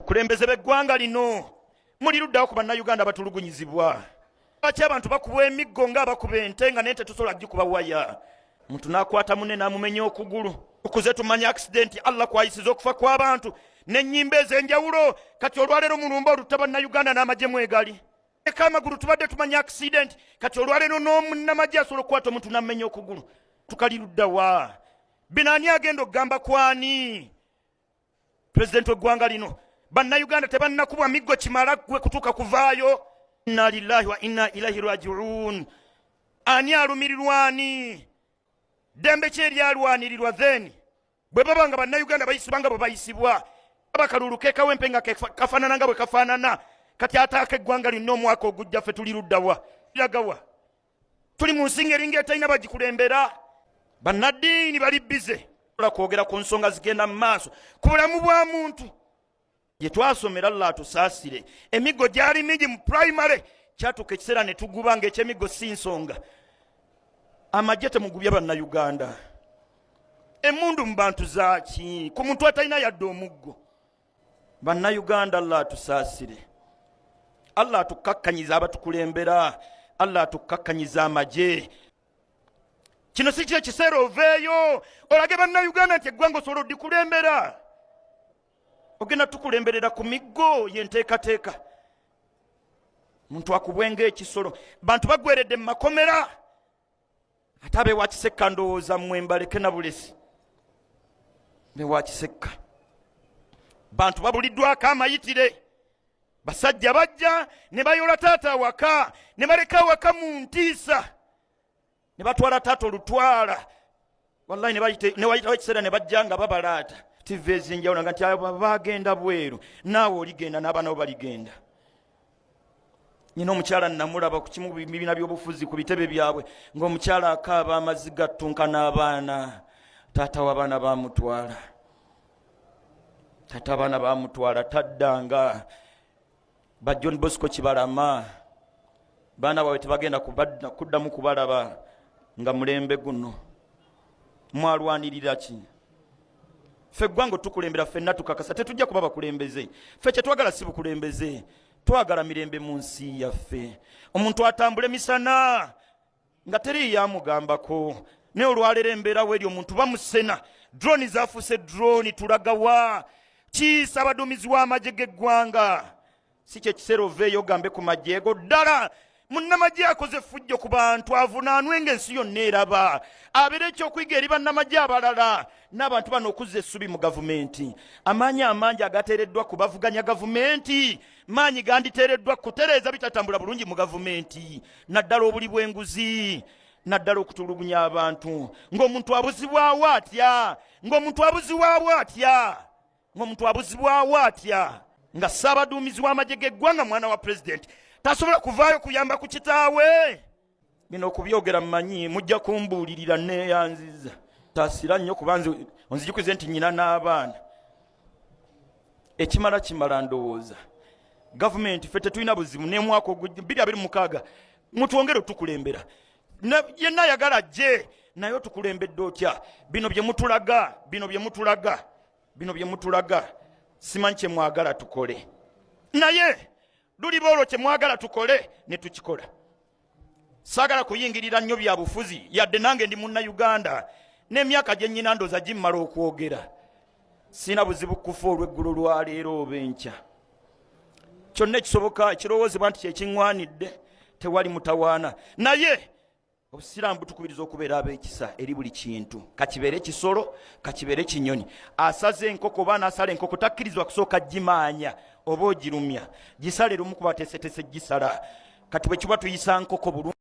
Abakulembeze b'eggwanga lino, muli luddawo ku Bannayuganda abatulugunyizibwa? Lwaki abantu bakuba emiggo nga abakuba ente, nga nente tusobola gikuba waya? Omuntu n'akwata munne n'amumenya okugulu. Tukuze tumanya accident Allah kwayisiza okufa kw'abantu n'ennyimba ez'enjawulo. Kati olwaleero mulumba olutta Bannayuganda n'amagye mwegali eka amagulu. Tubadde tumanya accident, kati olwaleero n'omunnamagye asobola okukwata omuntu n'amumenya okugulu. Tukali luddawa? Bino ani agenda okugamba kwani? Pulezidenti w'eggwanga lino, Bannayuganda tebannakubwa miggo kimala gwe kutuuka kuvaayo. Inna lillahi wa inna ilaihi rajiun. Ani alumirirwa ani? Ddembe ki eryalwanirirwa? Then bwe baba nga Bannayuganda bayisibwa nga bwe bayisibwa, abakalulu kekawempe nga kafaanana nga bwe kafaanana, kati ataaka eggwanga lyonna omwaka ogujja, ffe tuli luddawa? Lagawa? Tuli mu nsi ng'eringa etalina bagikulembera. Bannaddiini bali bize kwogera ku nsonga zigenda mu maaso ku bulamu bwa muntu. Gye twasomera, Allah atusaasire, emiggo gyali mingi mu primary. Kyatuuka ekiseera ne tuguba ng'ekyemiggo si nsonga. Amagye, temugubya Bannayuganda. Emundu mu bantu zaaki ku muntu atalina yadde omuggo? Bannayuganda, Allah atusaasire, Allah atukkakkanyiza abatukulembera, Allah atukkakkanyiza amagye. Kino si kyo ekiseera oveeyo olage Bannayuganda nti eggwanga osobola odikulembera? Ogenda tukulemberera ku miggo yenteekateeka, muntu akubwenga ekisolo, bantu bagweredde mu makomera. Ate abewa Kisekka, ndowooza mmwe mbaleke na bulesi. Bewa Kisekka, bantu babuliddwako amayitire. Basajja bajja ne bayola taata awaka, ne baleka awaka mu ntiisa, ne batwala taata olutwala. Wallahi, ne wayitawo ekiseera ne bajja nga babalaata TV ezinjawulo nga nti abo bagenda bweru. Naawe oligenda, n'abaana bo baligenda. Nyina omukyala namulaba ku kimu bibiina by'obufuzi ku bitebe byabwe, ng'omukyala akaaba amaziga attunka n'abaana. Taata w'abaana bamutwala, taata abaana bamutwala, taddanga. Ba John Bosco Kibalama, baana baabwe tebagenda kuddamu kubalaba nga mulembe guno. Mwalwanirira ki? Ffe eggwanga otukulembera, ffenna tukakasa tetujja kuba bakulembeze. Ffe kyetwagala si bukulembeze, twagala mirembe mu nsi yaffe. Omuntu atambule misana nga teri yamugambako. Naye olwaleero embeera weeri, omuntu bamusena, drone zafuuse drone. Tulagawa? Kiisa abaduumizi w'amagye g'eggwanga, si kyekiseera oveeyo ogambe ku magye go? Ddala munnamagye akoze effujjo ku bantu avunaanwe ng'ensi yonna eraba, abeere ekyokuyiga eri bannamagye abalala n'abantu bano okuzza essubi mu gavumenti. Amaanyi amangi agateereddwa ku bavuganya gavumenti, maanyi ganditeereddwa kutereeza bitatambula bulungi mu gavumenti, naddala obuli bw'enguzi, naddala okutulugunya abantu. Ng'omuntu abuzibwawo atya? Ng'omuntu abuzibwawo atya? Ng'omuntu abuzibwawo atya nga ssaabaduumizi w'amagye g'eggwanga mwana wa pulezidenti tasobola kuvaayo kuyamba ku kitaawe? Bino okubyogera mmanyi mujja kumbuulirira. Neeyanziza, taasira nnyo, kuba nze onzijukize nti nyina n'abaana. Ekimala kimala. Ndowooza gavumenti, ffe tetulina buzibu n'emwaka ogujja 2026 mutwongere otukulembera. Yenna ayagala ajje, naye otukulembedde otya? Bino bye mutulaga, bino bye mutulaga, bino bye mutulaga, simanyi kye mwagala tukole, naye luliba olwo kye mwagala tukole ne tukikola. Saagala kuyingirira nnyo bya bufuzi, yadde nange ndi Munnayuganda n'emyaka gye nnyina ndooza gimmala okwogera. Sina buzibu kufa olw'eggulo lwaleero oba enkya, kyonna ekisoboka ekirowoozebwa nti kyekiŋŋwanidde, tewali mutawaana. Naye Obusiraamu butukubiriza okubeera ab'ekisa eri buli kintu, kakibeere kisolo, kakibeere kinyonyi. Asaze enkoko oba anaasala enkoko takkirizibwa kusooka gimaanya oba ogirumya. Gisale lumu kuba teeseteese gisala. Kati bwe kiba tuyisa nkoko bulungi.